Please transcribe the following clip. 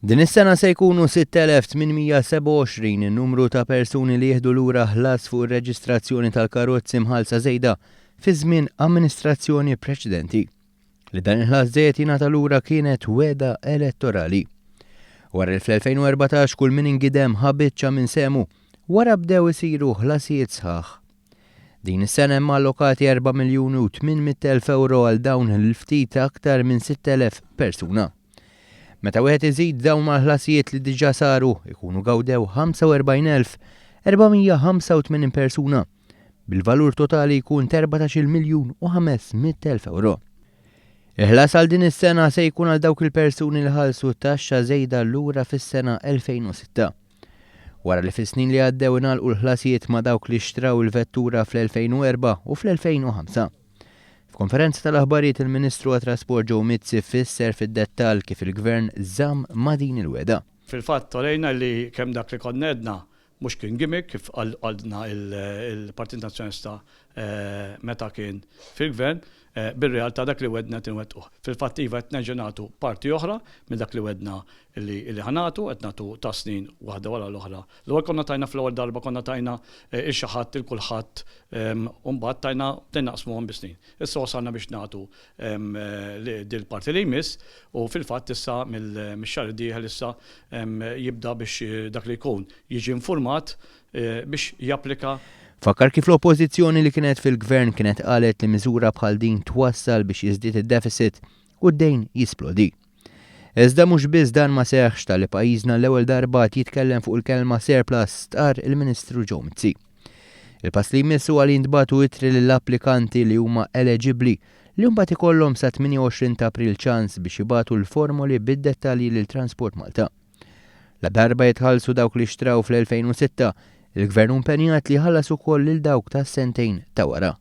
Din is-sena se jkunu 6,827 in-numru ta' persuni li jieħdu lura ħlas fuq ir-reġistrazzjoni tal-karozzi mħallsa żejda fi żmien amministrazzjoni preċedenti. Li dan il-ħlas żejjed jingħata lura kienet wegħda elettorali. Wara li fl-2014 kull min ingidem ħa biċċa minn sehmu, wara bdew isiru ħlasijiet sħaħ. Din is-sena hemm allokati 4 miljun u 800,000 ewro għal dawn l-ftit aktar minn 6,000 persuna. Meta wieħed iżid dawn mal-ħlasijiet li diġà saru, ikunu gawdew 45,485 persuna, bil-valur totali jkun t'14-il miljun u 500,000 ewro. Il-ħlas għal din is-sena se jkun għal dawk il-persuni li ħallsu taxxa żejda lura fis-sena 2006. Wara li fis-snin li għaddew ingħalqu l-ħlasijiet ma' dawk li xtraw il-vettura fl-2004 u fl-2005. F'konferenza tal-aħbarijiet il-Ministru għat-Trasport Joe Mizzi fisser fid-dettall kif il-Gvern żamm ma' din il-wegħda. Fil-fatt urejna li kemm dak li konna għedna mhux kien gimmick kif qalna l-Partit Nazzjonalista meta kien fil-Gvern, bir-realtà dak li wegħdna qed inwettquh. Fil-fatt iva qed nerġgħu nagħtu parti oħra minn dak li wegħdna li ħa nagħtu, qed nagħtu ta' snin waħda wara l-oħra. L-ewwel konna tajna fl-ewwel darba konna tajna 'il xi ħadd 'il kulħadd u mbagħad tajna bdejna naqsmuhom bi snin. Issa wasalna biex nagħtu dil-parti li jmiss u fil-fatt issa mix-xahar id-dieħel issa jibda biex dak li jkun jiġi infurmat biex japplika. Fakkar kif l-Oppożizzjoni li kienet fil-Gvern kienet qalet li miżura bħal din twassal biex jiżdied id-deficit u d-dejn jisplodi. Iżda mhux biss dan ma seħħx talli pajjiżna l-ewwel darba qed jitkellem fuq il-kelma surplus stqarr il-Ministru Joe Mizzi. Il-pass li jmiss huwa li jintbagħtu ittri lill-applikanti li huma eleġibbli li mbagħad ikollhom sa 28 ta' April ċans biex jibagħtu l-formoli bid-dettalji lil Transport Malta. Ladarba jitħallsu dawk li xtraw fl-2006, il-Gvern hu impenjat li jħallas ukoll lil dawk tas-sentejn ta' wara.